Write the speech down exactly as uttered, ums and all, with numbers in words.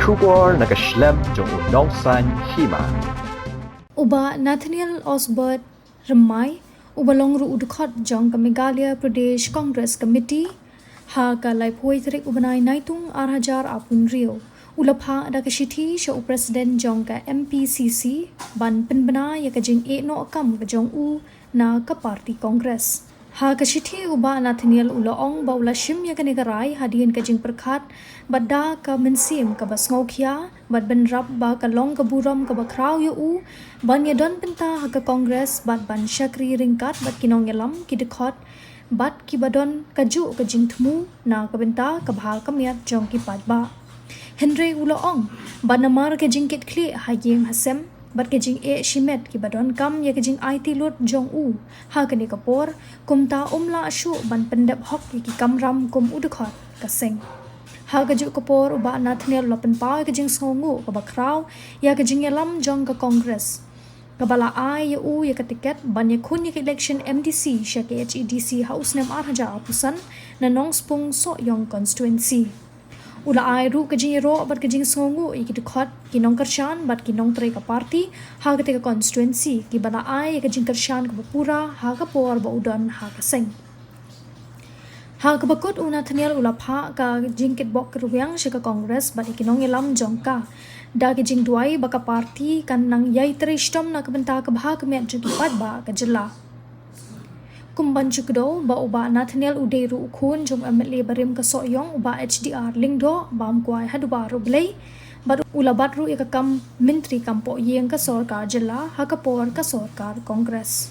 Khubor na ka shlem jong u nongsan hima. U Bah Nathaniel Osbert Rymmai, uba long ruh u dkhot jong ka Meghalaya Pradesh Congress Committee, ha ka laiphew tarik u bnai Naitung ar hajar arphew hynriew, u la phah da ka shithi sha u President jong ka M P C C ban pynbna ïa ka jingeh noh kam ka jong u na ka party Congress. Ha ka shithi u Bah Nathaniel u la ong ba u la shim ïa kane ka rai hadien ka jingpyrkhat bad da ka mynsiem kaba sngewkhia bad bynrap ba ka long ka burom kaba khraw ïa u ban ïa don bynta ha ka Congress bad ban shakri ryngkat bad ki nongïalam, ki dkhot bad kiba don kajuh ka jingthmu na ka bynta ka bha ka miat jong ki paidbah. Hynrei u la ong ba namar ka jingkitkhlieh ha ïing ha sem bad ka jingeh shimet kiba donkam ïa ka jingaiti lut jong u ha kane ka por, kumta um lah shuh ban pyndep hok ïa ki kamram kum u dkhot ka seng. Ha kajuh ka por u Bah Nathaniel u la pynpaw ïa ka jingsngewnguh kaba khraw ïa ka jingïalam jong ka Congress, kaba la ai ïa u ïa ka tiket ban ïakhun ïa ka election M D C sha K H A D C ha u snem ar hajar arphew san na Nongspung Sohiong constituency. U la ai ruh ka jingïaroh bad ka jingsngewnguh ïa ki dkhot, ki nongkyrshan bad ki nongtrei ka party ha katei ka constituency kiba la ai ïa ka jingkyrshan kaba pura ha ka por ba u don ha ka seng. Ha kaba kut u Nathaniel u la phah ka jingkitbok rwiang sha ka Congress bad ïa ki nongïalam jong ka, da ka jingduwai ba ka party kan nang ïai trei shitom na ka bynta ka bha ka miat jong ki paidbah ka jylla. Kum ban shu kdew ba u Bah Nathaniel u dei ruh u khun jong u M L A barim ka Sohiong u Bah H D R Lyngdoh, bam kwai ha Dwar U Blei, bad u la bat ruh ïa ka kam myntri kam pohïing ka sorkar jylla ha ka por ka sorkar Congress.